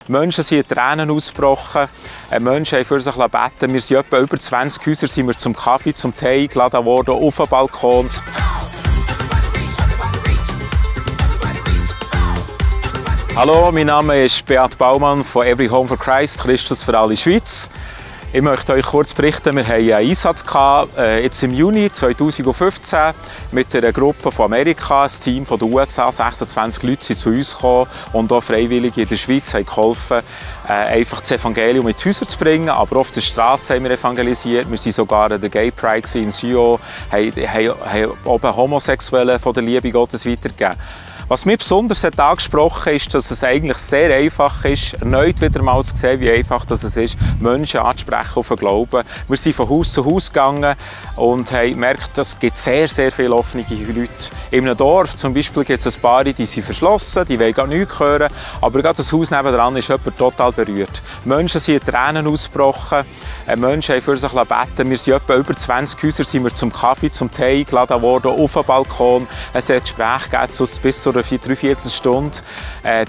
Menschen sind in Tränen ausgebrochen. Menschen haben für sich beten. Wir sind etwa über 20 Häuser sind wir zum Kaffee, zum Tee eingeladen worden, auf dem Balkon. Hallo, mein Name ist Beat Baumann von Every Home for Christ, Christus für alle Schweiz. Ich möchte euch kurz berichten, wir hatten einen Einsatz jetzt im Juni 2015 mit einer Gruppe von Amerika, ein Team von den USA, 26 Leute sind zu uns gekommen und auch Freiwillige in der Schweiz haben geholfen, einfach das Evangelium in die Häuser zu bringen, aber auf der Straße haben wir evangelisiert. Wir waren sogar an der Gay Pride in Sion, haben oben Homosexuellen von der Liebe Gottes weitergegeben. Was mich besonders angesprochen hat, ist, dass es eigentlich sehr einfach ist, erneut wieder mal zu sehen, wie einfach das ist, Menschen anzusprechen auf den Glauben. Wir sind von Haus zu Haus gegangen und haben gemerkt, es gibt sehr, sehr viele offene Leute. In einem Dorf zum Beispiel gibt es ein paar, die sind verschlossen, die wollen gar nichts hören, aber gerade das Haus nebenan ist jemand total berührt. Menschen sind in Tränen ausgebrochen, Menschen haben für sich beten. Wir sind etwa über 20 Häuser sind wir zum Kaffee, zum Tee eingeladen worden, auf dem Balkon. Es hat Gespräche gegeben, bis zu einer Dreiviertelstunde.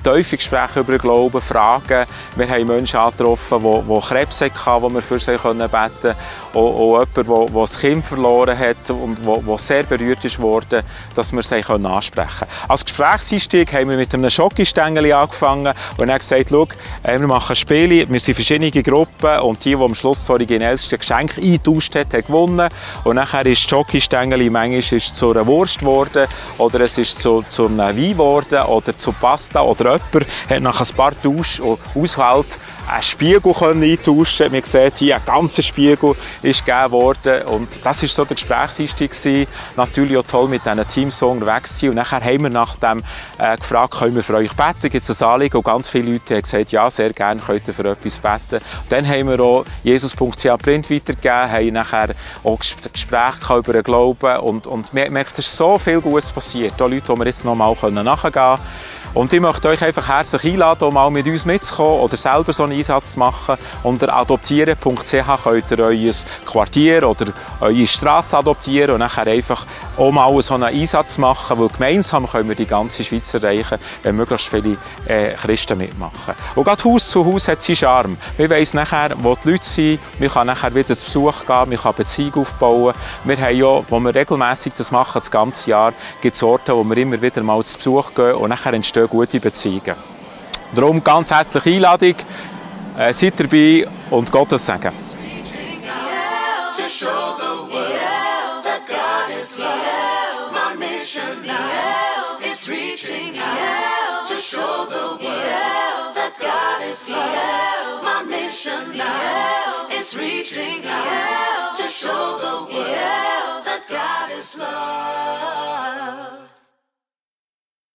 Tiefe Gespräche über den Glauben, Fragen. Wir haben Menschen angetroffen, die Krebs hatten, die wir für sie beten konnten. Auch jemand, der das Kind verloren hat und der sehr berührt wurde, dass wir sie ansprechen können. Als Gesprächseinstieg haben wir mit einem Schokostängel angefangen und dann gesagt, schau, wir machen Spiele, wir sind verschiedene Gruppen und die am Schluss das originellste Geschenk eingetauscht hat, hat gewonnen. Und nachher ist das Schokostängel manchmal zu einer Wurst geworden oder es ist zu einem Wein geworden oder zu Pasta oder jemand hat nach ein paar Aushalt einen Spiegel eintauschen. Man sieht hier, ein ganzer Spiegel ist gegeben worden. Und das war so der Gesprächseinstieg. Natürlich auch toll, mit diesen Teams so unterwegs zu sein. Und nachher haben wir nach dem gefragt, können wir für euch beten? Gibt es ein Anliegen? Und ganz viele Leute haben gesagt, ja, sehr gerne könnt ihr für etwas beten. Und dann haben wir auch Jesus.ch Print weitergegeben, haben nachher auch Gespräche über den Glauben. Und man merkt, es ist so viel Gutes passiert. Auch Leute, die wir jetzt noch mal nachgehen können. Und ich möchte euch einfach herzlich einladen, um mal mit uns mitzukommen oder selber so einen Einsatz zu machen. Unter adoptieren.ch könnt ihr euer Quartier oder eure Straße adoptieren und nachher einfach auch mal so einen Einsatz machen, weil gemeinsam können wir die ganze Schweiz erreichen, wenn möglichst viele Christen mitmachen. Und gerade Haus zu Haus hat seinen Charme. Wir wissen nachher, wo die Leute sind, wir können nachher wieder zu Besuch gehen, wir können Beziehungen aufbauen. Wir haben ja, wo wir regelmässig das machen, das ganze Jahr, gibt es Orte, wo wir immer wieder mal zu Besuch gehen und nachher entstehen gute Beziehungen. Darum ganz herzliche Einladung, seid dabei und Gottes Segen. Reaching out.